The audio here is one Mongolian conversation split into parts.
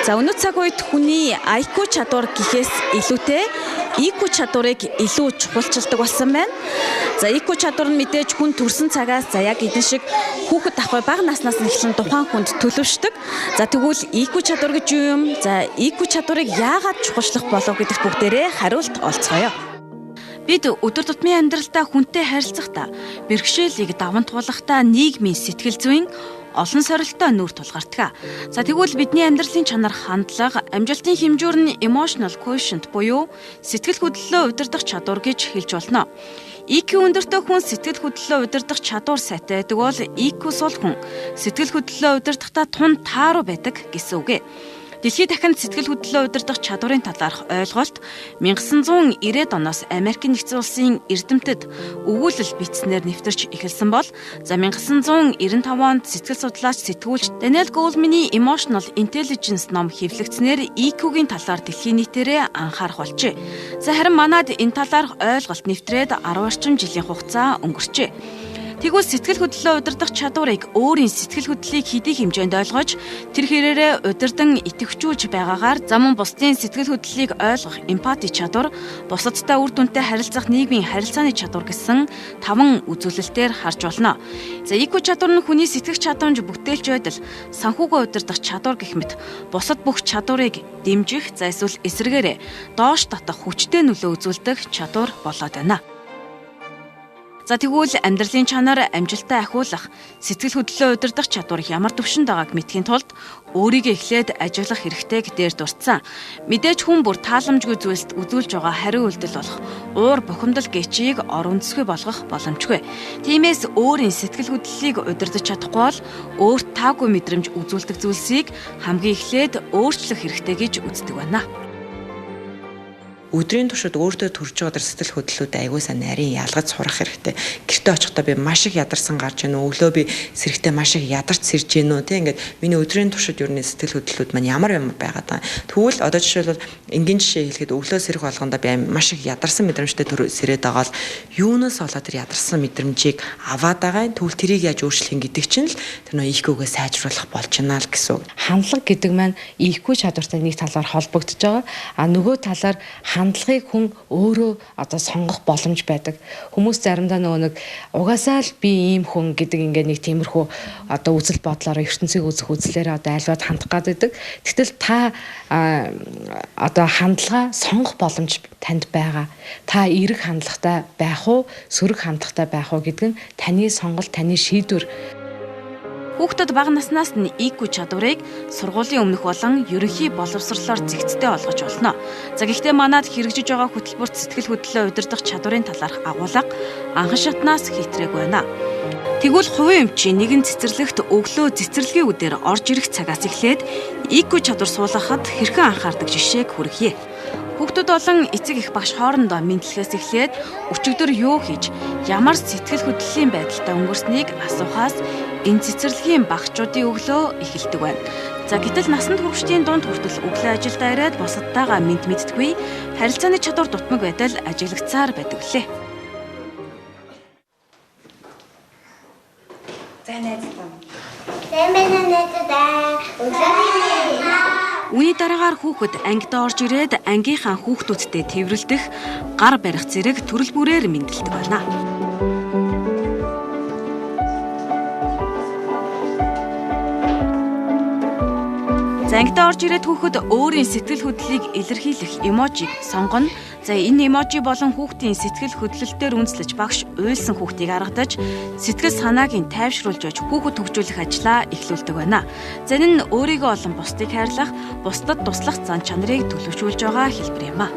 За, өнөө цаг үед хүний IQ чадвар гэхээс илүүтэй EQ чадварыг илүү чухалчилдаг болсон байна. За, EQ чадвар нь мэдээж хүн төрсэн цагаас, за, яг эдэн шиг хүүхэд ахгүй бага наснаас нь эхлэн тухайн хүнд төлөвшдөг. За, тэгвэл EQ чадвар гэж юу юм? За, EQ чадварыг яагаад чухалчлах болов гэдэгт бүгдээрээ хариулт олцгоё. Бид өдөр тутмын амьдралдаа хүнтэй харилцахдаа, бэрхшээлийг даван туулахдаа нийгмийн сэтгэл зүйн олон сорилттой нүүр тулгардаг. За, тэгвэл бидний амьдралын чанар, хандлага, амжилтын хэмжүүр нь emotional quotient буюу сэтгэл хөдлөлөө удирдах чадвар гэж хэлж болно. EQ өндөртэй хүн сэтгэл хөдлөлөө удирдах чадвар сайтай байдаг бол EQ сул хүн сэтгэл хөдлөлөө удирдахдаа тун тааруу байдаг гэсэн үг. Дэлхий дахинд сэтгэл хөдлөлөө удирдах чадварын талаарх ойлголт 1990-ад оноос Америкийн нэгдсэн улсын эрдэмтэд өгүүлэл бичснээр нэвтэрч эхэлсэн бол, за, 1995 онд сэтгэл судлаач, сэтгүүлч Даниэл Голманы Emotional Intelligence ном хэвлэгдсэнээр EQ-гийн талаар дэлхийн нийтээрээ анхаарах болжээ. За, харин манад энэ талаарх ойлголт нэвтрээд 10 орчим жилийн хугацаа өнгөрчээ. Тэгвэл сэтгэл хөдлөлөө удирдах чадварыг, өөрийн сэтгэл хөдлөлийг хэдий хэмжээнд ойлгож, тэр хэрээрээ удирдан идэвхжүүлж байгаагаар, за, мөн бусдын сэтгэл хөдлөлийг ойлгох эмпати чадвар, бусадтай үр дүнтэй харилцах нийгмийн харилцааны чадвар гэсэн таван үзүүлэлтээр харж болно. За, EQ чадвар нь хүний сэтгэх чадамж, бүтээлч байдал, санхүүгээ удирдах чадвар гэх мэт бусад бүх чадварыг дэмжих, за, эсвэл эсрэгээрээ доош татах хүчтэй нөлөө үзүүлдэг чадвар болоод байна. За, тэгвэл амьдралын чанар, амжилтаа ахиулах сэтгэл хөдлөлөө удирдах чадвар ямар түвшинд байгааг мэдэхийн тулд өөрийгөө эхлээд ажиглах хэрэгтэй гэдээр дурдсан. Мэдээж хүн бүр тааламжгүй зүйлсд үзүүлж байгаа хариу үйлдэл болох уур бухимдал гэчийг орон зэсгүй болгох боломжгүй. Тиймээс өөрийн сэтгэл хөдлөлийг удирдах чадахгүй бол өөрт таагүй мэдрэмж үзүүлдэг зүйлсийг хамгийн эхлээд өөрчлөх хэрэгтэй гэж үздэг байна. Өдрийн туршид өөртөө төрж байгаа тэр сэтгэл хөдлөлүүдээ аягүй сайн нарийн ялгаж сурах хэрэгтэй. Гэртээ очихдоо би маш их ядарсан гарч гэнэ үү? Өглөө би сэрэхдээ маш их ядарч сэрж гэнэ үү? Тэ, ингээд миний өдрийн туршид ер нь сэтгэл хөдлөлүүд маань ямар юм байгаад байгаа. Тэгвэл одоо жишээлбэл, энгийн жишээ хэлэхэд, өглөө сэрэх болгондоо би маш их ядарсан мэдрэмжтэй төр сэрээд байгаа бол юунаас болоод тэр ядарсан мэдрэмжийг аваад байгаа юм? Тэгвэл тэрийг яаж өөрчлөх юм гэдэг чинь л тэр нөө EQ-гээ сайжруулах болж байна л гэсэн үг. Хандлага гэдэг маань EQ чадвартай нэг талаар холбогдож байгаа. А нөгөө талаар хандлагыг хүн өөрөө одоо сонгох боломж байдаг. Хүмүүс заримдаа нөгөө нэг угаасаа л би ийм хүн гэдэг ингээд нэг тиймэрхүү одоо үзэл бодлороо, ертөнцийг үзэх үзлээрээ одоо альваад хандах гэдэг. Тэгтэл та одоо хандлага сонгох боломж танд байгаа. Та эерэг хандлагатай байх уу, сөрөг хандлагатай байх уу гэдэг нь таны сонголт, таны шийдвэр. Хүүхдэд бага наснаас нь EQ чадварыг сургуулийн өмнөх болон ерөнхий боловсролоор зэгцтэй олгож болно. За, гэхдээ манад хэрэгжиж байгаа хөтөлбөрт сэтгэл хөдлөлөө удирдах чадварын талаарх агуулга анхан шатнаас хэтрээг байна. Тэгвэл хувийн эмчийн нэгэн цэцэрлэгт өглөө цэцэрлэгийн үдээр орж ирэх цагаас эхлээд EQ чадвар суулгахад хэрхэн анхаардаг жишээг хүргье. Хүүхдүүд болон эцэг эх багш хоорондоо мэндлэхээс эхлээд өчигдөр юу хийж, ямар сэтгэл хөдлөлийн байдалтай өнгөрснийг асуухаас энэ цэцэрлэгийн багчуудын өглөө эхэлдэг байна. За, гэтэл насанд хүрэгчдийн дунд хүртэл өглөө ажилдаа ирээд бусадтайгаа мэд мэддэггүй, харилцааны чадвар дутмаг байдал ажиглагдсаар байдаг лээ. За, найзлаа. Сайн байна найзуудаа. Өглөө. Үүний дараагаар хүүхэд ангид орж ирээд ангийнхаа хүүхдүүдтэй тэврэлдэх, гар барих зэрэг төрөл бүрээр мэндэлдэг байна. За, ангидаа орж ирээд хүүхэд өөрийн сэтгэл хөдлөлийг илэрхийлэх эможиг сонгоно. За, энэ эможи болон хүүхдийн сэтгэл хөдлөлтөөр үндэслэж багш уйлсан хүүхдийг аргадаж, сэтгэл санааг нь тайвшруулж байж хүүхэд хөгжүүлэх ажлаа эхлүүлдэг байна. За, энэ нь өөрийгөө болон бусдыг хайрлах, бусдад туслах зан чанарыг төлөвшүүлж байгаа хэлбэр юм а.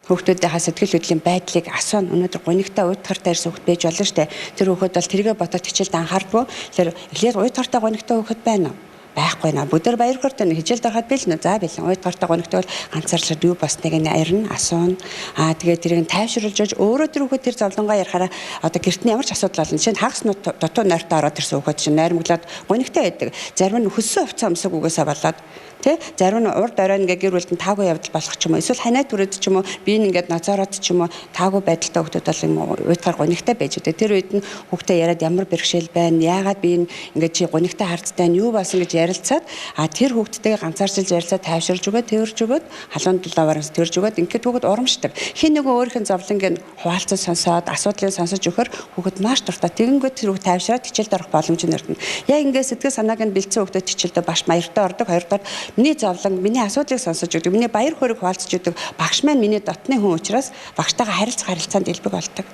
Хүүхдүүдийнхаа сэтгэл хөдлөлийн байдлыг асууна. Өнөөдөр гунигтай, уйтгартай ирсэн хүүхд байж болно штэ. Тэр хүүхэд бол тэргээ бодоод хичээлд анхаардгүй. Тэгэхээр эхлээд уйтгартай, гунигтай хүүхэд байна уу? Байхгүй наа. Бүгд баяр хөөртэй хичээлд ороход бэлнэ. За, бэлэн. Уйтгартай, гунигтай бол ганцаарлаад юу болсныг нь арина, асууна. Аа, тэгээд тэрийг тайвшруулж аж өөрөө тэр хүүхэд тэр зовлонгоо ярихаараа одоо гэрт нь ямар ч асуудал болно. Жишээ нь хагас дутуу нойртой ороод ирсэн хүүхэд чинь нойрмоглоод гунигтай байдаг. Зарим нь хөссөн хувцас өмсөг угаасаа болоод Тэ зарим нь урд оройн ингээ гэр бүлд нь таагүй явдал болох ч юм уу эсвэл ханаа түрээд ч юм уу би ингээд ноцоороод ч юм уу таагүй байдалтай хүүхдүүд бол юм уйтгаар гунигтай байж өгдөг. Тэр үед нь хүүхдээ яриад ямар бэрхшээл байна, яагаад би энэ ингээд чи гунигтай хардтай нь юу болсон гэж ярилцаад тэр хүүхдтэйгээ ганцаарчилж ярилцаад тайвширж өгөөд тэрж өгөөд халуун дулааваар тэрж өгөөд ингээд хүүхэд урамшдаг. Хин нөгөө өөрийнх нь зовлонг нь хуваалцаж сонсоод асуудлыг сонсож өгөхөр хүүхэд маш дуртай. Тэгэнгүүт тэр хүүхд тайвшраад хичээлд орох боломж нь өртөнө. Яг ингээд сэтгэл санааг нь бэлдсэн хүүхдүүд хичээлдээ баш маяртай ордог. Хоёрдугаар миний зовлон, миний асуудлыг сонсож өгдөг, миний баяр хөөргийг хуваалцаж өгдөг багш маань миний дотны хүн учраас багштайгаа харилцах харилцаанд элбэг болдог.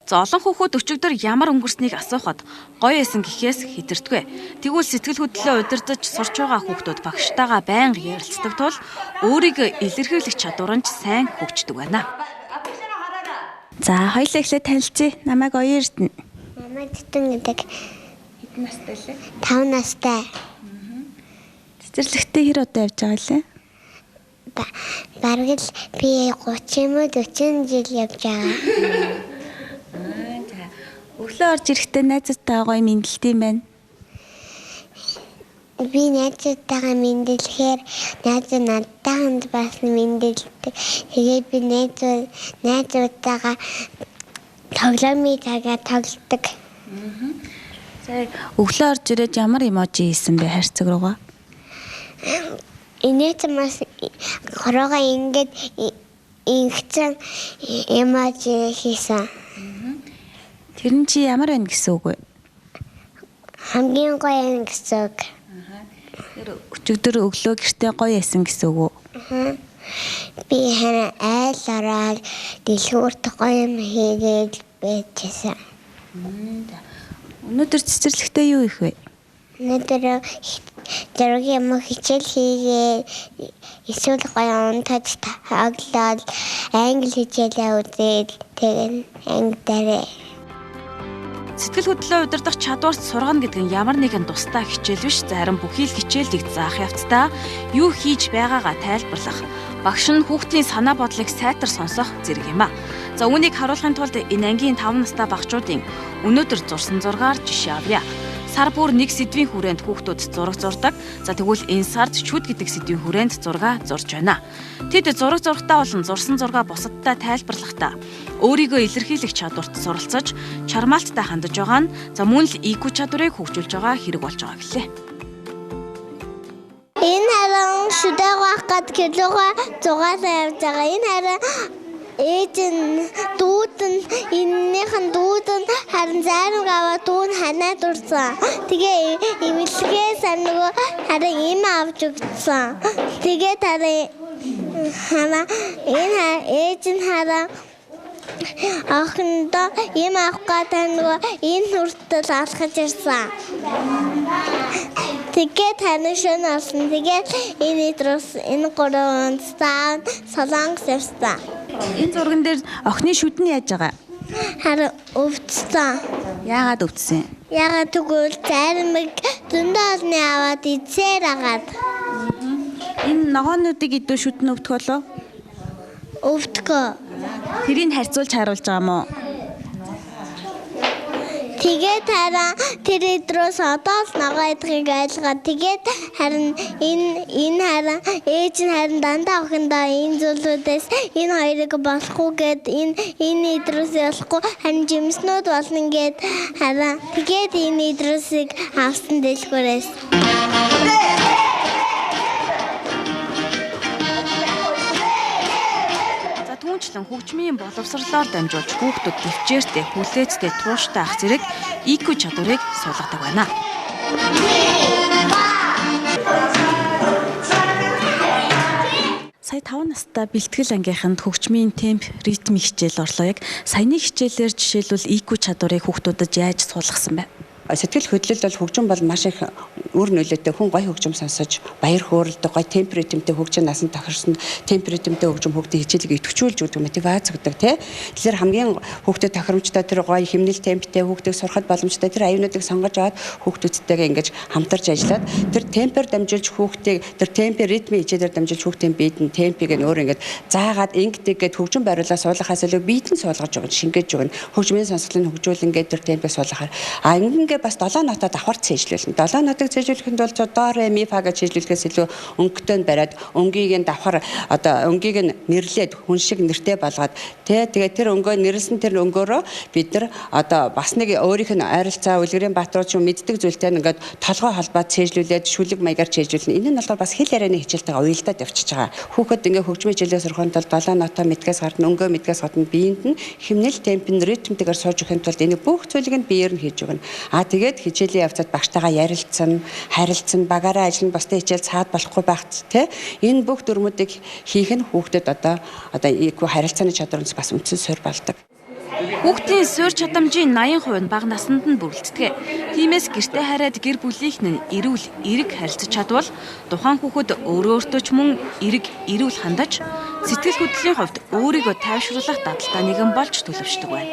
За олон хүүхэд өчигдөр ямар өнгөрснийг асуухад гоё эсэн гэхээс хэтэрдэггүй. Тэгвэл сэтгэл хөдлөлөө удирдах сурч байгаа хүүхдүүд багштайгаа байнга ярилцдаг тул өөрийгөө илэрхийлэх чадвар нь ч сайн хөгждөг байна. За хоёлаа эхлээд танилцъя. Намайг Оюун Эрдэнэ. Намайг Тэтэн гэдэг. Хэдэн настай лээ? 5 настай. Цэцэрлэгтээ хэр удаа явж байгаа лээ? Бараг л би 30 юм уу 40 жил явж байгаа. За. Өглөө орж ирэхдээ найзуудтайгаа гоё мэндэлт юм байна. Би найзуудтайгаа мэндэлэхээр найзууд надтай хамт бас мэндэлдэг. Тэгээд би найзуудтайгаа тоглоомын цагаа тоглодог. За өглөө орж ирээд ямар эможи хийсэн бэ хайрцаг руугаа? Инээч бас хорогоо ингээд ингэсэн эможи хийсэн. Тэр нь чи ямар байна гэсэн үг вэ? Хамгийн гоё юм гэсэн үг. Тэр өчигдөр өглөө гэртээ гоё ясан гэсэн үг үү? Би харин айл ороод дэлгүүрт гоё юм хийгээд байжсэн. Өнөөдөр цэцэрлэгтээ юу хийх вэ? Өнөөдөр зураг юм хичээл хийгээд эсвэл гоё унтаж тоглоод англи хичээлээ үзээд тэгээд анги дээрээ. Сэтгэл хөдлөлөө удирдах чадварт сургана гэдэг нь ямар нэгэн тусдай хичээл биш. Зарим бүхий л хичээлийг заах явцдаа юу хийж байгаагаа тайлбарлах, багш нь хүүхдийн санаа бодлыг сайтар сонсох зэрэг юм а. За үүнийг харуулахын тулд энэ ангийн 5 настай багчуудын өнөөдөр зурсан зургаар жишээ авъя. Сар бүр нэг сэдвийн хүрээнд хүүхдүүд зураг зурдаг. За тэгвэл энэ сард шүд гэдэг сэдвийн хүрээнд зураг зурж байна. Тэд зураг зурхтаа болон зурсан зургаа бусадтай тайлбарлахдаа өөрийгөө илэрхийлэх чадварт суралцаж, чармаалттай хандаж байгаа нь за мөн л IQ чадварыг хөгжүүлж байгаа хэрэг болж байгаа гэлээ. Энэ харин шүдэ гоох гад килогоо зугаалаа явж байгаа. Энэ харин ээж нь дүүд нь энэнийх нь дүүд нь харин зайрмаг аваад дүү нь ханаад урсан. Тэгээ эмнэлгээс нөгөө харин им авч өгсөн. Тэгээд харин хана энэ ээж нь харин охиндоо им авах гэдэг нөгөө энэ хүртэл алхаж ирсэн. Тэгээд харин шөнө болсон. Тэгээд энэ идрус энэ гурван унтсан Солонгос явсан. Энэ зурган дээр охины шүд нь яаж байгаа? Харин өвдсөн. Яагаад өвдсөн? Яагаад гэвэл зайрмаг зөндөө олны аваад идсээр агаад. Энэ ногоонуудыг идүү шүд нь өвдөх болов? Өвдгөө. Тэрийг харьцуулж харуулж байгаа юм уу? Тэгээд харин тэр идрээс одоо л ногоо идэхийг ойлгоод тэгээд харин энэ харин ээж нь харин дандаа охиндоо энэ зүйлүүдээс энэ хоёрыг болохгүй гэд энэ идрээс болохгүй харин жимснүүд болно гэд харин тэгээд энэ идрээсийг авсан дэлгүүрээс. Түүнчлэн хөгжмийн боловсрлоор дамжуулж хүүхдүүд төвчээртэй, хүлээцтэй, тууштай ах зэрэг IQ чадварыг суулгадаг байна. Сая 5 настай бэлтгэл ангийнханд хөгжмийн темп, ритм хичээл орлоо. Яг саяны хичээлээр жишээлбэл IQ чадварыг хүүхдүүдэд яаж суулгасан бэ? Сэтгэл хөдлөл бол хөгжим бол маш их үр нөлөөтэй. Хүн гоё хөгжим сонсож баяр хөөрөлдөг, гоё темп ритмтэй хөгжим насан тохирсон темп ритмтэй хөгжим хүүхдийн хичээлийг идэвхжүүлж өгдөг, мотивац өгдөг тий. Тэгэхээр хамгийн хүүхдэд тохиромжтой тэр гоё химнэл темптэй хүүхдийг сурахад боломжтой тэр аюунуудыг сонгож аваад хүүхдүүдтэйгээ ингэж хамтарч ажиллаад тэр темпээр дамжуулж хүүхдийг тэр темпийн ритмийн хичээлээр дамжуулж хүүхдийн биед нь темпийг нь өөр ингэж заагаад ингэдэг гэд хөгжим бариулаа суулгахаас илүү биед нь суулгаж өгнө, шингээж өгнө. Хөгжмийн сонсголыг хөгжүүлэн гээд тэр темпийг суулгахаар а ингэнгээ Хүүхдээ бас 7 нотоо давхар цээжлүүлнэ. 7 нотыг цээжлүүлэхэд бол до ре ми фа гэж цээжлүүлэхээс илүү өнгөтэй нь бариад өнгийг нь давхар одоо өнгийг нь нэрлээд хүн шиг нэртэй болгоод тэ тэгээ тэр өнгөө нэрлсэн тэр өнгөөрөө бид нар одоо бас нэг өөрийнх нь ойролцоо үлгэрийн бааtruуд ч юм мэддэг зүйлтэй ингээд толгой холбоод цээжлүүлээд шүлэг маягаар цээжлүүлнэ. Энэ нь болохоор бас хэл ярианы хичээлтэйгээ уялдаад явчихж байгаа. Хүүхэд ингээ хөгжмийн хичээлээ сурахын тулд 7 нотоо мэдгээс гадна өнгөө мэдгээс гадна биеинд нь химнэл темпэн ритмтэйгээр сууж өгөхийн тулд энэ бүх зүйлийг нь биеэр нь хийж өгнө. А тэгээд хичээлийн явцад багштайгаа ярилцсан, харилцсан, багаараа ажиллана, бусдын хичээл цаад болохгүй байх тэ энэ бүх дүрмүүдийг хийх нь хүүхдэд одоо IQ харилцааны чадвар бас үндсэн суурь болдог. Хүүхдийн суурь чадамжийн 80% нь бага наснд нь бүрэлддэг. Тиймээс гэртээ хараад гэр бүлийнх нь эрүүл эерэг харилцаж чадвал тухайн хүүхэд өөрөө өөртөө ч мөн эерэг эрүүл хандаж сэтгэл хөдлөлийн хувьд өөрийгөө тайвшруулах дадалтай нэгэн болж төлөвшдөг байна.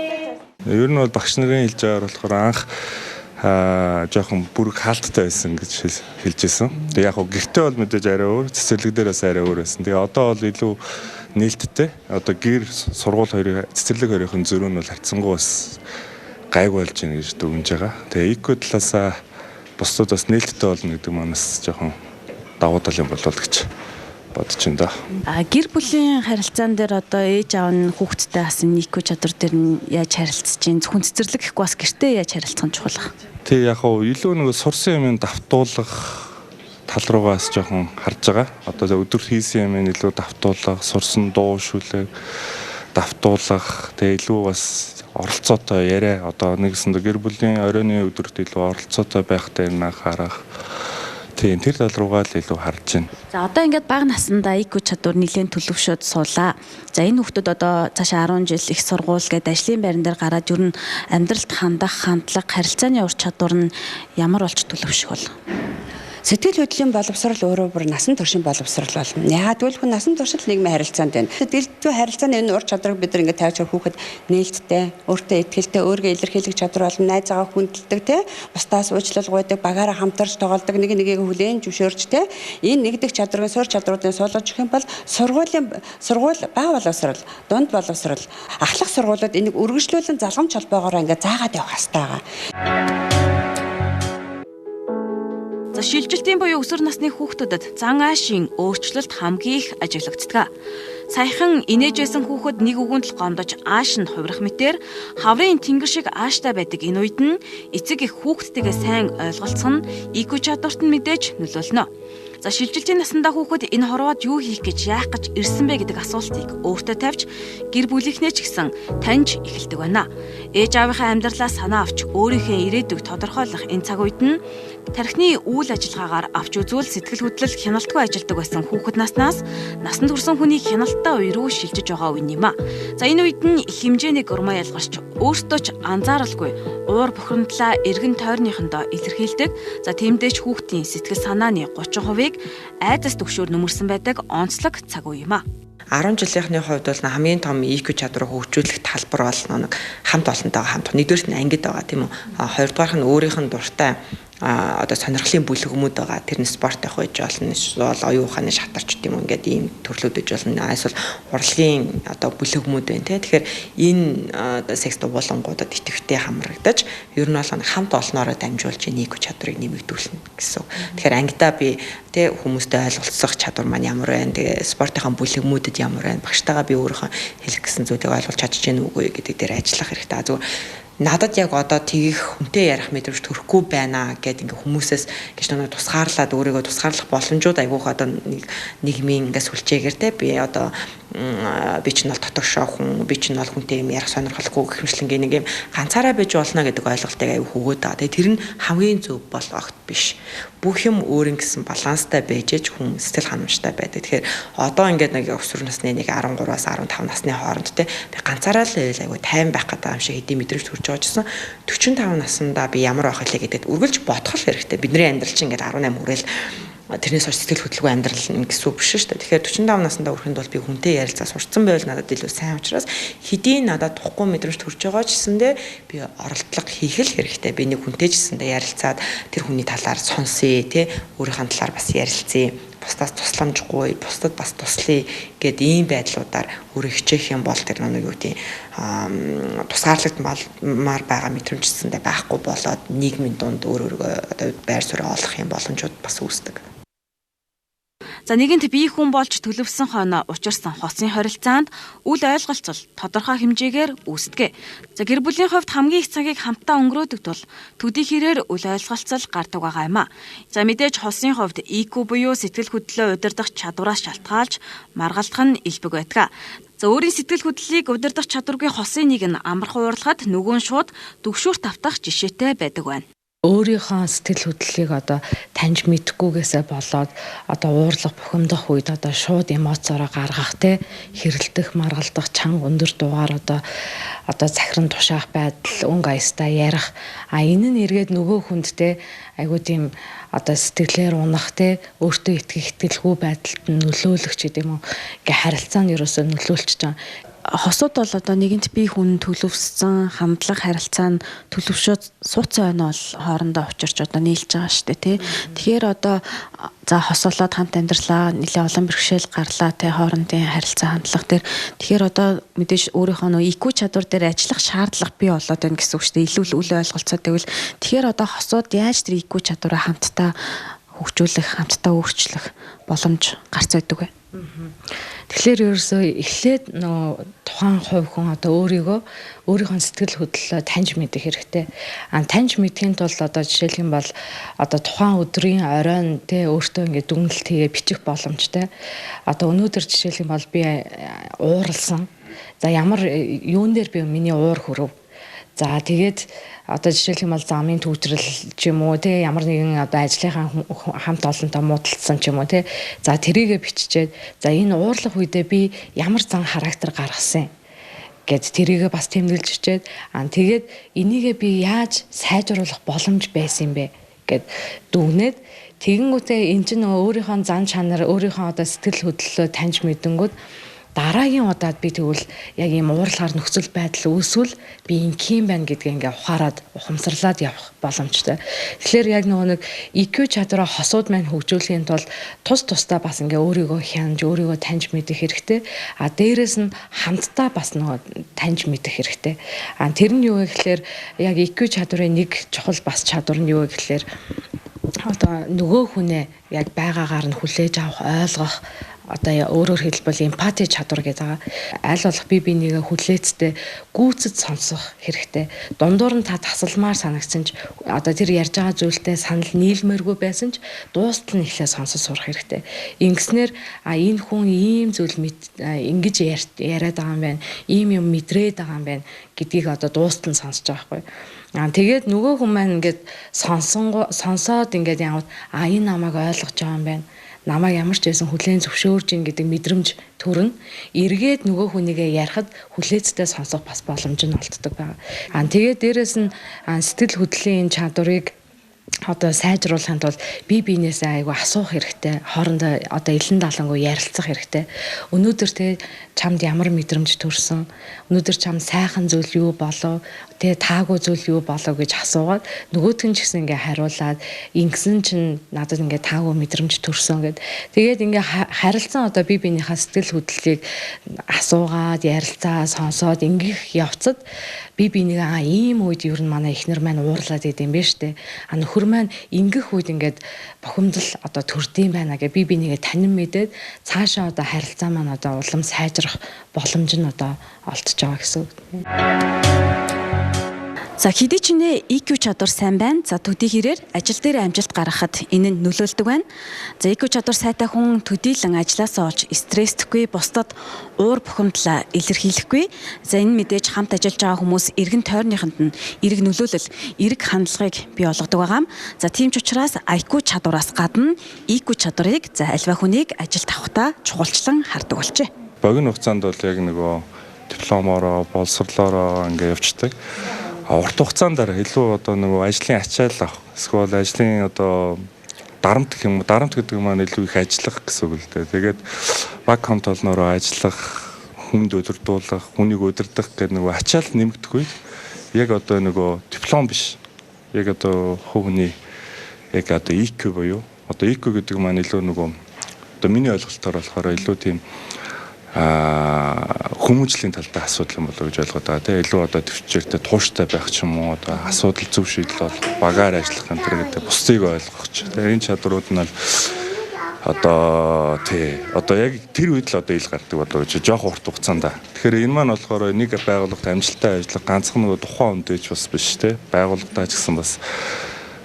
Ер нь бол багш нарын хэлж байгаагаар болохоор анх жоохон бүрэг хаалттай байсан гэж хэлж байсан. Тэгээ яг хөө гэртээ бол мэдээж арай өөр, цэцэрлэг дээр бас арай өөр байсан. Тэгээ одоо бол илүү нээлттэй. Одоо гэр сургууль хоёрын цэцэрлэг хоёрын зөрүү нь бол харьцангуй бас гайгүй болж байна гэж дүгнж байгаа. Тэгээ IQ талаасаа бусдад бас нээлттэй болно гэдэг манаас жоохон давуу тал юм болов гэж бодож байна да. А гэр бүлийн харилцаан дээр одоо ээж аав нь хүүхэдтэй бас энэ IQ чадвар дээр нь яаж харилцаж чинь зөвхөн цэцэрлэг гэхгүй бас гэртээ яаж харилцах нь чухал. Тий яг хуу илүү нэг сурсан юм давтуулах тал руугаас жоохон харж байгаа. Одоо өдөр хийсэн юм илүү давтуулах, сурсан дуу шүлэг давтуулах, тэгээ илүү бас оролцоотой яриа. Одоо нэгсэнд гэр бүлийн оройн өдөрт илүү оролцоотой байх дээр нь анхаарах. Тийм тэр тал руугаа л илүү харж байна. За одоо ингээд бага насндаа IQ чадвар нэлээд төлөвшөөд суулаа. За энэ хүүхдүүд одоо цаашаа 10 жил их сургууль гээд ажлын байран дээр гараад ер нь амьдралд хандах, хандлага, харилцааны ур чадвар нь ямар болж төлөвшөх бол? Сэтгэл хөдлөлийн боловсрол өөрөө бүр насан туршийн боловсрол болно. Яагаад гэвэл хүн насан туршид нийгмийн харилцаанд байна. Дэлдүү харилцааны энэ ур чадварыг бид нар ингээд тавьж хүүхэд нээлттэй, өөртөө итгэлтэй, өөрийгөө илэрхийлэх чадвар болно, найзаагаа хүндэлдэг те, бусдаас уучлал гуйдаг, багаараа хамтарч тоглодог, нэг нэгийг хүлээн зөвшөөрч те. Энэ нэгдэх чадварыг суурь чадруудыг суулгаж өгөх юм бол сургууль бага боловсрол, дунд боловсрол, ахлах сургуулиуд энийг үргэлжлүүлэн залгамж холбоогоороо ингээд заагаад явах хэрэгтэй байгаа. За шилжилтийн буюу өсвөр насны хүүхдүүдэд зан аашийн өөрчлөлт хамгийн их ажиглагддаг. Саяхан инээж байсан хүүхэд нэг үгэнд л гомдож ааш нь хувирах мэтээр хаврын тэнгэр шиг ааштай байдаг энэ үед нь эцэг их хүүхдтэйгээ сайн ойлголцох нь IQ чадварт нь мэдээж нөлөөлнө. За шилжилтийн насндаа хүүхэд энэ хорвоод юу хийх гэж яах гэж ирсэн бэ гэдэг асуултыг өөртөө тавьж гэр бүлийнхнээ ч гэсэн таньж эхэлдэг байна. Ээж аавынхаа амьдралаа санаа авч өөрийнхөө ирээдүйг тодорхойлох энэ цаг үед нь тархины үйл ажиллагаагаар авч үзвэл сэтгэл хөдлөл хяналтгүй ажилдаг байсан хүүхэд наснаас насанд хүрсэн хүний хяналттай үе рүү шилжиж байгаа үе юм а. За энэ үед нь их хэмжээний гурмаа ялгарч өөртөө ч анзааралгүй уур бухимдлаа эргэн тойрныхондоо илэрхийлдэг. За тиймдээ ч хүүхдийн сэтгэл санааны 30%-ыг айдас төгшөөр нүмерсэн байдаг онцлог цаг үе юм а. 10 жилийнхний хувьд бол хамгийн том IQ чадварыг хөгжүүлэх талбар бол нэг хамт олонтойгоо хамт. Нэгдүгээрт нь ангид байгаа тийм үү. Хоёрдугаарх нь өөрийнх нь дуртай одоо сонирхлын бүлгэмүүд байгаа. Тэр нь спорт явах байж болно. Эсвэл оюун ухааны шатарч тийм үү ингээд ийм төрлүүд байж болно. Эсвэл урлагийн одоо бүлгэмүүд байна те. Тэгэхээр энэ одоо секс дуулангуудад идэвхтэй хамрагдаж ер нь бол хамт олноороо дамжуулж энэ IQ чадварыг нэмэгдүүлнэ гэсэн. Тэгэхээр ангидаа би тэ хүмүүстэй ойлголцох чадвар маань ямар байна. Тэгээ спортынхаа бүлгэмүүдэд ямар байна. Багштайгаа би өөрийнхөө хэлэх гэсэн зүйлийг ойлгож чадж гэнэ үгүй гэдэг дээр ажиллах хэрэгтэй. Зүгээр надад яг одоо тэгэх хүнтэй ярих мэдрэмж төрөхгүй байна гэд ингээ хүмүүсээс гэж нэг тусгаарлаад өөрийгөө тусгаарлах боломжууд айгүйх одоо нэг нийгмийн ингээ сүлжээгээр те би одоо би чинь бол дотогшоо хүн, би чинь бол хүнтэй юм ярих сонирхолгүй гэх мэтлэнгээ нэг юм ганцаараа байж болно гэдэг ойлголтыг аюу хөгөөд байгаа. Тэгээ тэр нь хамгийн зөв бол огт биш. Бүх юм өөр ингэсэн баланстай байж ээж хүн сэтгэл ханамжтай байдаг. Тэгэхээр одоо ингээд нэг өсвөр насны нэг 13-аас 15 насны хооронд те би ганцаараа л байвал аюу тайван байх гэдэг юм шиг хэдийн мэдрэмж төрж байгаа ч гэсэн 45 наснда би ямар байх вэ гэдэгт үргэлж бодох л хэрэгтэй. Бидний амьдрал чинь ингээд 18 хүрээл тэрнээс хойш сэтгэл хөдлөлгүй амьдрал гэсэн үг биш шүү дээ. Тэгэхээр 45 наснда хүрэхэд бол би хүнтэй ярилцаа сурцсан байвал надад илүү сайн учраас хэдийн надад тухгүй мэдрэмж төрж байгаа ч гэсэндээ би оролдлого хийх л хэрэгтэй. Би нэг хүнтэй ч гэсэндээ ярилцаад тэр хүний талаар сонсъё, тэ өөрийнхөө талаар бас ярилцъя. бусдаас тусламжгүй, бусдад бас туслая гэд ийм байдлуудаар өөрөө хичээх юм бол тэр нэг юу гэдэг тусгаарлагдмаар байгаа мэдрэмжсэндээ байхгүй болоод нийгмийн дунд өөр өөргөө одоо байр суурь олох юм боломжууд бас үүсдэг. За нэгэнт бие хүн болж төлөвсөн хойноо учирсан хосын хорилцаанд үл ойлголцол тодорхой хэмжээгээр үүсдэг. За гэр бүлийн хувьд хамгийн их цагийг хамтдаа өнгөрөөдөг тул төдий хэрээр үл ойлголцол гардаг байгаа юм а. За мэдээж хосын хувьд IQ буюу сэтгэл хөдлөлөө удирдах чадвараас шалтгаалж маргалдах нь элбэг байдаг. За өөрийн сэтгэл хөдлөлийг удирдах чадваргүй хосын нэг нь амархан уурлахад нөгөө нь шууд түгшүүрт автах жишээтэй байдаг байна. Өөрийнхөө сэтгэл хөдлөлийг одоо таньж мэдэхгүйгээсээ болоод одоо уурлах, бухимдах үед одоо шууд эмоцороо гаргах, те хэрэлдэх, маргалдах, чанга өндөр дуугаар одоо захиран тушаах байдал, өнгө аястай ярих. А энэ нь эргээд нөгөө хүнд те айгуу тийм одоо сэтгэлээр унах, те өөртөө итгэх итгэлгүй байдалд нь нөлөөлөх ч гэдэм үү. Ингээ харилцаа нь ерөөсөө нөлөөлчихөж байгаа. Хосууд бол одоо нэгэнт бие хүн төлөвссөн хандлага харилцаа нь төлөвшөөд сууцсан ойноо бол хоорондоо учирч одоо нийлж байгаа шүү дээ тий. Тэгэхээр одоо за хосолоод хамт амьдралаа нэлээ олон бэрхшээл гарлаа тий хоорондын харилцаа хандлага дээр. Тэгэхээр одоо мэдээж өөрийнхөө нөө IQ чадвар дээр ажиллах шаардлага бий болоод байна гэсэн үг шүү дээ. Илүү үл ойлголцоод байвал тэгэхээр одоо хосууд яаж тэр IQ чадвараа хамтдаа хөгжүүлэх, хамтдаа өөрчлөх боломж гарц байдаг вэ? Тэгэхээр ерөөсөө эхлээд нөгөө тухайн хувь хүн одоо өөрийнхөө сэтгэл хөдлөлөө таньж мэдэх хэрэгтэй. А таньж мэдэхийн тулд одоо жишээлх юм бол одоо тухайн өдрийн оройн тэ өөртөө ингээд дүгнэлт хийгээ бичих боломжтой. Одоо өнөөдөр жишээлх юм бол би ууралсан. За ямар юун дээр би миний уур хөрөв. За тэгээд одоо жишээлх юм бол замын төвчрэл ч юм уу те ямар нэгэн одоо ажлынхаа хамт олонтой муудалцсан ч юм уу те за тэрийгэ биччихээд за энэ уурлах үедээ би ямар зан характер гаргасан гэд тэрийгэ бас тэмдэглэж бичээд аа тэгээд энийгээ би яаж сайжруулах боломж байсан юм бэ гэд дүгнээд тэгэнгүүтээ эн чинь нөгөө өөрийнхөө зан чанар, өөрийнхөө одоо сэтгэл хөдлөлөө таньж мэдэнгүүд дараагийн удаад би тэгвэл яг ийм уурлахаар нөхцөл байдал үүсвэл би ингийн байна гэдгээ ингээ ухаарад ухамсарлаад явах боломжтой. Тэгэхээр яг нөгөө нэг IQ чадвараа хосууд маань хөгжүүлэхийн тулд тус тусдаа бас ингээ өөрийгөө хянаж, өөрийгөө таньж мэдэх хэрэгтэй. А дээрэс нь хамтдаа бас нөгөө таньж мэдэх хэрэгтэй. А тэр нь юу вэ гэхээр яг IQ чадварын нэг чухал бас чадвар нь юу вэ гэхээр одоо нөгөө хүнээ яг байгаагаар нь хүлээж авах, ойлгох, одоо өөрөөр хэлбэл эмпати чадвар гэдэг байгаа. Аль болох бие бинийгээ хүлээцтэй гүйцэд сонсох хэрэгтэй. Дундуур нь та тасалмаар санагдсан ч одоо тэр ярьж байгаа зүйлтэй санал нийлмээргүй байсан ч дуустал нь эхлээ сонсож сурах хэрэгтэй. Ингэснээр а энэ хүн ийм зүйл ингэж яриад байгаа юм байна, ийм юм мэдрээд байгаа юм байна гэдгийг одоо дуустал нь сонсож байгаа байхгүй. Аа тэгээд нөгөө хүн маань ингээд сонсоод ингээд яавал а энэ намайг ойлгож байгаа юм байна. Намайг ямар ч байсан хүлээн зөвшөөрж ин гэдэг мэдрэмж төрнө. Эргээд нөгөө хүнийгээ ярихад хүлээцтэй сонсох бас боломж нь олддог байгаа. Аа тэгээд дээрэс нь сэтгэл хөдлөлийн энэ чадварыг одоо сайжруулахын тулд бие биенээсээ айгүй асуух хэрэгтэй. Хоорондоо одоо элен далангүй ярилцах хэрэгтэй. Өнөөдөр те чамд ямар мэдрэмж төрсөн? Өнөөдөр чамд сайхан зүйл юу болов? Тэ таагүй зүйл юу болов гэж асуугаад нөгөөх нь ч гэсэн ингээ хариулаад ингэсэн чинь надад ингээ таагүй мэдрэмж төрсөн гэд. Тэгээд ингээ харилцан одоо бие биенийхээ сэтгэл хөдлөлийг асуугаад, ярилцаа, сонсоод ингэх явцад би бинийгээ аа ийм үед ер нь манай эхнэр маань уурлаад идэм бэ штэ. А нөхөр маань ингэх үед ингээд бухимдал одоо төрдөм байна гэ би бинийгээ танин мэдээд цаашаа одоо харилцаа маань одоо улам сайжрах боломж нь одоо олдож байгаа гэсэн үг. За хэдий ч нэ IQ чадвар сайн байна. За төдий хэрээр ажил дээр амжилт гаргахад энэ нь нөлөөлдөг байна. За IQ чадвар сайтай хүн төдийлөн ажлаасаа олж стресстгүй, бусдад уур бухимдлаа илэрхийлэхгүй. За энэ мэдээж хамт ажиллаж байгаа хүмүүс эргэн тойрныхонд нь эерэг нөлөөлөл, эерэг хандлагыг бий болгодог байгаа юм. За тийм ч учраас IQ чадвараас гадна EQ чадварыг за альва хүнийг ажилд авахдаа чухалчлан хардаг болжээ. Богино хугацаанд бол яг нөгөө дипломоороо, боловсрлоороо ингээ явцдаг. Урт хугацаанд илүү одоо нөгөө ажлын ачаал авах, эсвэл ажлын одоо дарамт гэх юм уу, дарамт гэдэг маань илүү их ажиллах гэсэн үг л дээ. Тэгээд баг хамт олноороо ажиллах, хүнд удирдуулах, хүнийг удирдах гэдэг нөгөө ачаал нэмэгдэх үед яг одоо нөгөө диплом биш. Яг одоо хувь хүний яг одоо IQ буюу одоо IQ гэдэг маань илүү нөгөө Одоо миний ойлголтоор болохоор илүү тийм хүмүүжлийн талтай асуудал юм болоо гэж ойлгоод байгаа тийм илүү одоо төвчээртэй тууштай байх ч юм уу одоо асуудал зөв шийдэл олох багаар ажиллах энэ төр гэдэг бусдыг ойлгох ч тийм энэ чадрууд нь бол одоо тий одоо яг тэр үед л одоо ил гардаг болоо гэж жоох урт хугацаанд. Тэгэхээр энэ маань болохоор нэг байгууллагт амжилттай ажиллах ганцхан нөгөө тухайн хүнтэй ч бас биш тий байгууллагатаа ч гэсэн бас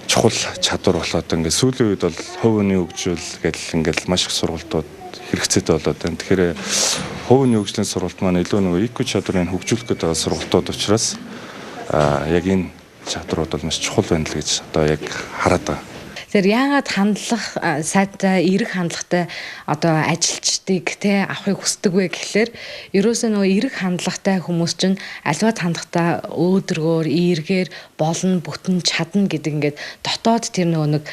чухал чадвар болоод ингээд сүүлийн үед бол хувь хүний хөгжил гэл ингээд маш их сургалтууд хэрэгцээтэй болоод байна. Тэгэхээр хувь хүний хөгжлийн сургалт маань илүү нөгөө IQ чадварыг хөгжүүлэх гэдэг байгаа сургалтууд учраас яг энэ чадрууд бол маш чухал байна л гэж одоо яг хараад байгаа. Тэгэхээр яагаад хандлага сайтай эерэг хандлагатай одоо ажилчдыг те авахыг хүсдэг вэ гэхлээр ерөөсөө нөгөө эерэг хандлагатай хүмүүс чинь аливаад хандлагатай өөдрөгөөр эергээр болно бүтэн чадна гэдэг ингээд дотоод тэр нөгөө нэг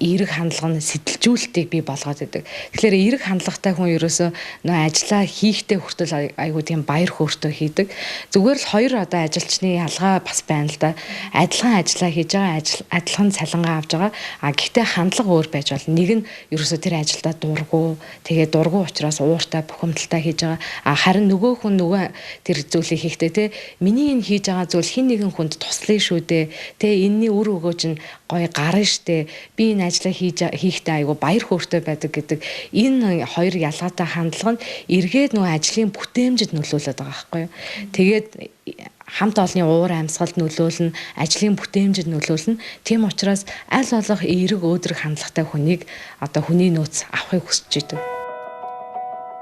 эерэг хандлага нь сэтэлжүүлэлтийг бий болгоод идэг. Тэгэхээр эерэг хандлагатай хүн ерөөсөө нөгөө ажлаа хийхдээ хүртэл айгүй тийм баяр хөөртэй хийдэг. Зүгээр л хоёр одоо ажилчны ялгаа бас байна л да. Адилхан ажлаа хийж байгаа, адилхан цалингаа авж байгаа. Гэхдээ хандлага өөр байж болно. Нэг нь ерөөсөө тэр ажилдаа дургу, тэгээ дургу учраас ууртай, бухимдалтай хийж байгаа. Харин нөгөө хүн нөгөө тэр зүйлийг хийхдээ те миний энэ хийж байгаа зүйл хин нэгэн хүнд туслая шүү дээ. Тэ энэний үр өгөөж нь гоё гарна штэ. Би энэ ажлаа хийхдээ айгу баяр хөөртэй байдаг гэдэг энэ хоёр ялгаатай хандлага нь эргээд нөгөө ажлын бүтээмжид нөлөөлөд байгаа байхгүй юу. Тэгээд хамт олонны уур амьсгалд нөлөөлнө, ажлын бүтээмжид нөлөөлнө. Тийм учраас аль болох эерэг өөдрөг хандлагатай хүнийг одоо хүний нөөц авахыг хүсэж идэг.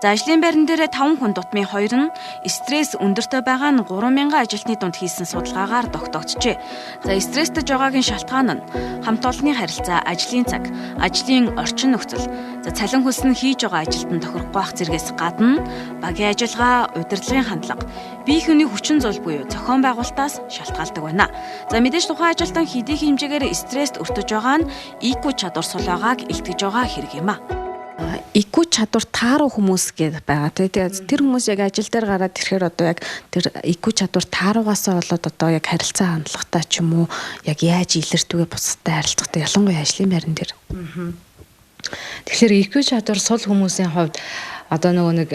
За ажлын байран дээр 5 хүн дутмын 2 нь стресс өндөртэй байгаа нь 3000 ажилтны дунд хийсэн судалгаагаар тогтоогджээ. За стресстэй байгаагийн шалтгаан нь хамт олонны харилцаа, ажлын цаг, ажлын орчин нөхцөл, за цалин хөлс нь хийж байгаа ажилд нь тохирохгүй байх зэргээс гадна багийн ажиллагаа, удирдлагын хандлага, бие хүний хүчин зүйл буюу зохион байгуулалтаас шалтгаалдаг байна. За мэдээж тухайн ажилтан хэдий хэмжээгээр стресст өртөж байгаа нь IQ чадвар сул байгааг илтгэж байгаа хэрэг юм а. IQ чадвар тааруу хүмүүс гэдэг байгаа тий. Тэгээд тэр хүмүүс яг ажил дээр гараад ирэхээр одоо яг тэр IQ чадвар тааруугаасаа болоод одоо яг харилцаа хандлагатай ч юм уу яг яаж илэрдүгэ бусадтай харилцахтай ялангуяа ажлын байран дээр. Тэгэхээр IQ чадвар сул хүмүүсийн хувьд одоо нөгөө нэг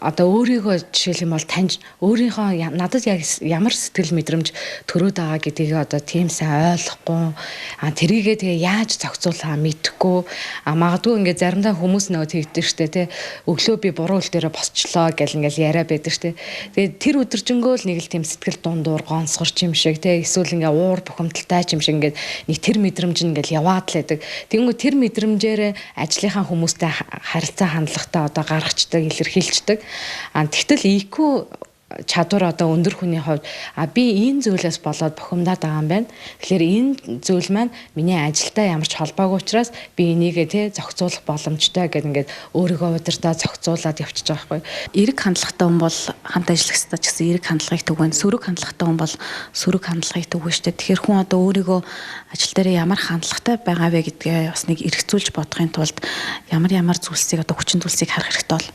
одоо өөрийгөө жишээлх юм бол таньж өөрийнхөө надад яг ямар сэтгэл мэдрэмж төрөөд байгаа гэдгийг одоо тийм сайн ойлгохгүй, тэрийгээ тэгээ яаж зохицуулахаа мэдэхгүй, магадгүй ингээд заримдаа хүмүүс нөгөө тэгдэг штэ тий, өглөө би буруу үйл дээрээ босчлоо гэл ингээд яриа байдаг штэ. Тэгээд тэр өдөржингөө л нэг л тийм сэтгэл дундуур гонсгорч юм шиг тий, эсвэл ингээд уур бухимдалтай юм шиг ингээд нэг тэр мэдрэмж нь ингээд яваад л байдаг. Тэнгүү тэр мэдрэмжээрээ ажлынхаа хүмүүстэй харилцаа хандлагатай одоо гаргацдаг, илэрхийлждэг. Тэгтэл IQ чадвар одоо өндөр хүний хувьд би энэ зүйлээс болоод бухимдаад байгаа юм байна. Тэгэхээр энэ зүйл маань миний ажилдаа ямар ч холбоогүй учраас би энийгээ тий зохицуулах боломжтой гэдэг ингээд өөрийгөө удирдаа зохицуулаад явчихж байгаа байхгүй. Эерэг хандлагатай хүн бол хамт ажиллах ёстой ч гэсэн эерэг хандлагыг түгэн, сөрөг хандлагатай хүн бол сөрөг хандлагыг түгэн штэ. Тэгэхээр хүн одоо өөрийгөө ажил дээрээ ямар хандлагатай байгаа вэ гэдгээ бас нэг эргцүүлж бодохын тулд ямар ямар зүйлсийг одоо хүчин зүйлсийг харах хэрэгтэй бол.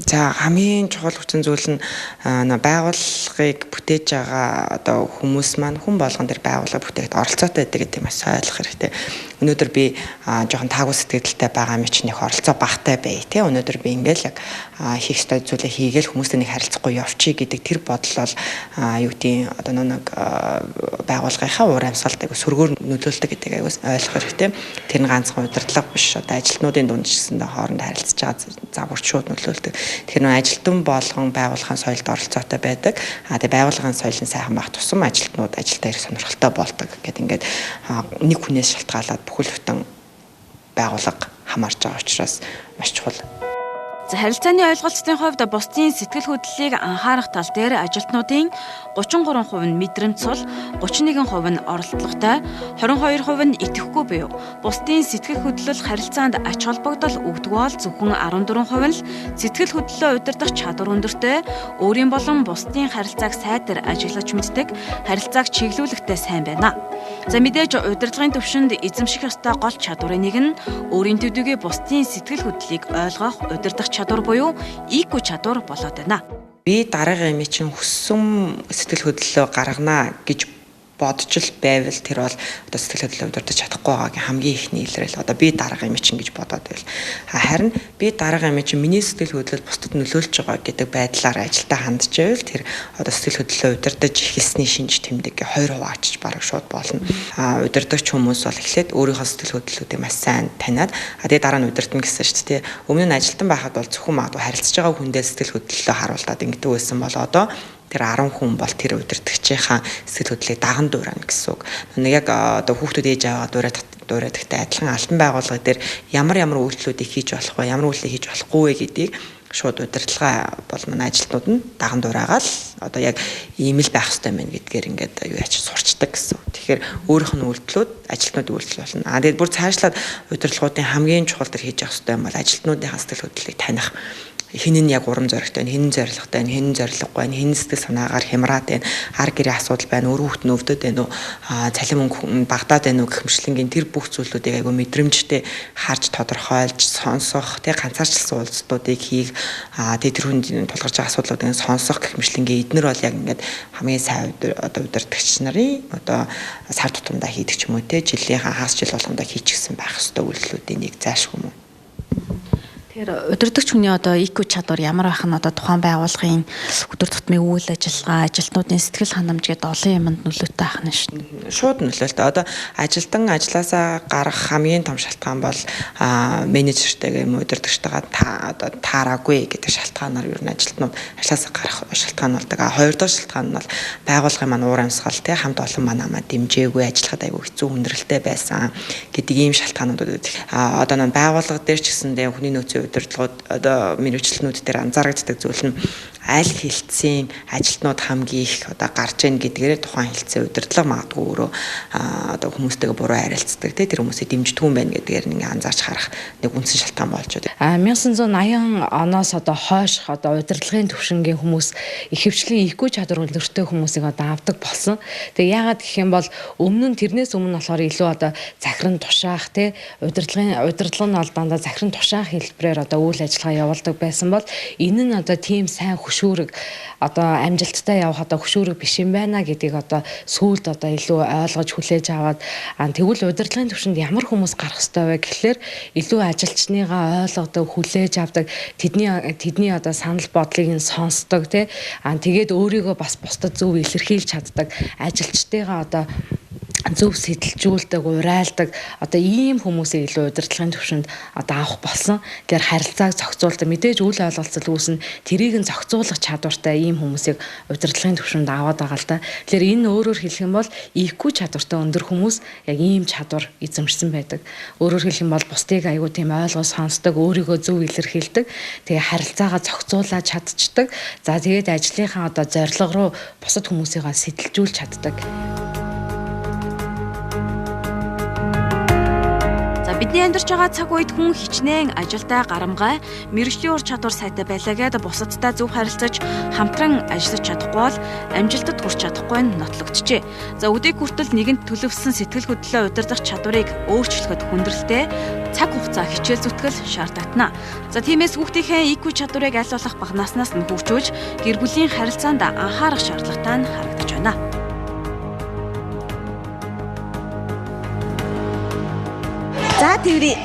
За хамгийн чухал хүчин зүйл нь байгууллагыг бүтээж байгаа одоо хүмүүс маань хүн болгон дээр байгууллага бүтээхэд оролцоотой байдаг гэдэг маш ойлгох хэрэгтэй. Өнөөдөр би жоохон таагүй сэтгэлдэлтэй байгаа юм чинь их оролцоо багтай бай тий. Өнөөдөр би ингээл яг хийх ёстой зүйлээ хийгээл хүмүүстэй нэг харилцахгүй явчих гэдэг тэр бодол бол юу гэдгийг одоо нэг байгууллагынхаа уур амьсгалд айгу сөргөөр нөлөөлдөг гэдэг айгу ойлгох хэрэгтэй. Тэр нь ганцхан удирдлага биш, одоо ажилтнуудын дунд ч гэсэндээ хоорондоо харилцаж байгаа загварчууд нөлөөлдөг. Тэгэхээр нөө ажилтан болгон байгууллагын соёлд оролцоотой байдаг. Тэгээ байгууллагын соёл нь сайхан байх тусам ажилтнууд ажилдаа ирэх сонирхолтой болдог. Гэт ингээд нэг хүнээс шалтгаалаад бүхэл бүтэн байгууллага хамаарч байгаа учраас маш чухал. За харилцааны ойлголцлын хувьд бусдын сэтгэл хөдлөлийг анхаарах тал дээр ажилтнуудын 33% нь мэдрэмж сул, 31% нь оролдлоготой, 22% нь итгэхгүй буюу бусдын сэтгэл хөдлөл харилцаанд ач холбогдол өгдөг бол зөвхөн 14% нь л сэтгэл хөдлөлөө удирдах чадвар өндөртэй, өөрийн болон бусдын харилцааг сайтар ажиглаж мэддэг, харилцааг чиглүүлэхдээ сайн байна. За мэдээж удирдлагын түвшинд эзэмших ёстой гол чадварын нэг нь өөрийн төдийгүй бусдын сэтгэл хөдлөлийг ойлгох, удирдах чадвар буюу IQ чадвар болоод байна. Би дараагийн юм чинь хүссэн сэтгэл хөдлөлөө гаргана гэж бодож л байвал тэр бол одоо сэтгэл хөдлөлөө удирдах чадахгүй байгаагийн хамгийн ихний илрэл. Одоо би дарга юм чинь гэж бодоод байвал. Харин би дарга юм чинь миний сэтгэл хөдлөл бусдад нөлөөлж байгаа гэдэг байдлаар ажилдаа хандж байвал тэр одоо сэтгэл хөдлөлөө удирдах эхэлсний шинж тэмдэг хоёр хуваачиж бараг шууд болно. Удирдагч хүмүүс бол эхлээд өөрийнхөө сэтгэл хөдлөлүүдийг маш сайн таниад тэгээ дараа нь удирдна гэсэн шүү дээ. Өмнө нь ажилтан байхад бол зөвхөн магадгүй харилцаж байгаа хүндээ сэтгэл хөдлөлөө харуулдаад ингэдэг байсан бол одоо тэр 10 хүн бол тэр удирдагчийнхаа сэтгэл хөдлөлийг даган дуурайна гэсэн үг. Нэг яг одоо хүүхдүүд ээж аваа дуурайдагтай адилхан алтан байгууллага дээр ямар ямар үйлдэлүүдийг хийж болох вэ, ямар үйлдэл хийж болохгүй вэ гэдгийг шууд удирдлага бол манай ажилтнууд нь даган дуурайгаал одоо яг ийм л байх хэрэгтэй байна гэдгээр ингээд юу яач сурчдаг гэсэн. Тэгэхээр өөрийнх нь үйлдэлүүд ажилтнуудын үйлдэл болно. Тэгээд бүр цаашлаад удирдлагуудын хамгийн чухал тэр хийж явах хэрэгтэй юм бол ажилтнуудынхаа сэтгэл хөдлөлийг таних. Хэн нь яг урам зоригтой байна, хэн нь зоригтой байна, хэн нь зориггүй байна, хэн нь сэтгэл санаагаар хямраад байна, ар гэрээ асуудал байна, өөр хүүхд нь өвдөд байна уу, цалин мөнгө багадаад байна уу гэх мэтлэнгийн тэр бүх зүйлүүдийг айгүй мэдрэмжтэй харж тодорхойлж сонсох, тэг ганцаарчлсан уулзалтуудыг хийх, тэг тэр хүнд тулгарч байгаа асуудлуудыг сонсох гэх мэтлэнгийн эднэр бол яг ингээд хамгийн сайн одоо удирдагч нарын одоо сар тутамдаа хийдэг ч юм уу те жилийнхаа хагас жил болгондоо хийчихсэн байх ёстой үйлдэлүүдийн нэг зайлшгүй юм уу. Тэгэхээр удирдагч хүний одоо IQ чадвар ямар байх нь одоо тухайн байгууллагын өдөр тутмын үйл ажиллагаа, ажилтнуудын сэтгэл ханамж гэдэг олон юмд нөлөөтэй байх нь шүү дээ. Шууд нөлөөлтэй. Одоо ажилтан ажилласаа гарах хамгийн том шалтгаан бол менежертэйгээ юм удирдагчтайгаа одоо таараагүй гэдэг шалтгаанаар ер нь ажилтнууд ажилласаа гарах шалтгаан болдог. Хоёр дахь шалтгаан нь бол байгууллагын маань уур амьсгал те хамт олон маань амаа дэмжээгүй, ажиллахад айгүй хэцүү хүндрэлтэй байсан гэдэг ийм шалтгаанууд байдаг. Одоо нэг байгууллага дээр ч гэсэндээ хүний нөөцийн удирдлагууд одоо мэргэжилтнүүд дээр анзаарагддаг зүйл нь аль хилцээний ажилтнууд хамгийн их одоо гарч ийн гэдгээрээ тухайн хилцээ удирдлага магадгүй өөрөө одоо хүмүүстэйгээ буруу харилцдаг те тэр хүмүүсийг дэмждэг юм байна гэдгээр нэг анзаарч харах нэг үндсэн шалтгаан болж байна. 1980 оноос одоо хойш одоо удирдлагын төвшингийн хүмүүс ихэвчлэн IQ чадвар өндөртэй хүмүүсийг одоо авдаг болсон. Тэгээ яагаад гэх юм бол өмнө нь тэрнээс өмнө болохоор илүү одоо захиран тушаах те удирдлага нь бол дандаа захиран тушаах хэлбэрээр одоо үйл ажиллагаа явуулдаг байсан бол энэ нь одоо тийм сайн хөшүүрэг одоо амжилттай явах одоо хөшүүрэг биш юм байна гэдгийг одоо сүүлд одоо илүү ойлгож хүлээж аваад тэгвэл удирдлагын түвшинд ямар хүмүүс гарах ёстой вэ гэхлээр илүү ажилчныгаа ойлгодог, хүлээж авдаг, тэдний одоо санал бодлыг нь сонсдог тий. Тэгээд өөрийгөө бас бусдад зөв илэрхийлж чаддаг, ажилчдыгаа одоо зөв сэтэлжүүлдэг, урайлдаг одоо ийм хүмүүсийг илүү удирдлагын түвшинд одоо авах болсон. Тэгэхээр харилцааг зохицуулдаг, мэдээж үйл ойлголцол үүснэ, тэрийг нь зохицуулах чадвартай ийм хүмүүсийг удирдлагын түвшинд аваад байгаа л да. Тэгэхээр энэ өөрөөр хэлэх юм бол IQ чадвартай өндөр хүмүүс яг ийм чадвар эзэмшсэн байдаг. Өөрөөр хэлэх юм бол бусдыг айгүй тийм ойлгож сонсдог, өөрийгөө зөв илэрхийлдэг, тэгээ харилцаагаа зохицуулаад чадчихдаг. За тэгээд ажлынхаа одоо зорилго руу бусад хүмүүсийгээ сэтэлжүүлж чаддаг. Бидний амьдарч байгаа цаг үед хүн хичнээн ажилдаа гарамгай, мэргэжлийн ур чадвар сайтай байлаа гэдээ бусадтай зөв харилцаж хамтран ажиллаж чадахгүй бол амжилтад хүрч чадахгүй нь нотлогджээ. За өдийг хүртэл нэгэнт төлөвлөсөн сэтгэл хөдлөлөө удирдах чадварыг өөрчлөхөд хүндрэлтэй цаг хугацаа хичээл зүтгэл шаардлагатна. За тиймээс хүүхдийнхээ IQ чадварыг аль болох бага наснаас нь хөгжүүлж гэр бүлийн харилцаанд анхаарах шаардлагатай нь харагдаж байна. За тэрий.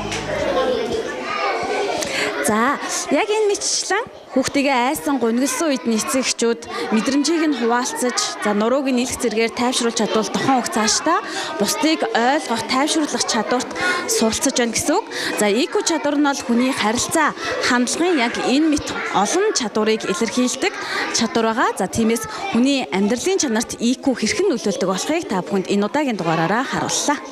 За яг энэ мэтчлэн хүүхдийгээ айсан гунигласан үед нь эцэг эхчүүд мэдрэмжийг нь хуваалцаж, за нурууг нь илх зэргээр тайвшруулж чадвал тохон үг цаашдаа бусдыг ойлгох, тайвшруулах чадварт суралцаж байна гэсэн үг. За IQ чадвар нь бол хүний харилцаа, хандлагын яг энэ мэт олон чадварыг илэрхийлдэг чадвар байгаа. За тиймээс хүний амьдралын чанарт IQ хэрхэн нөлөөлдөг болохыг та бүхэнд энэ удаагийн дугаараараа харууллаа.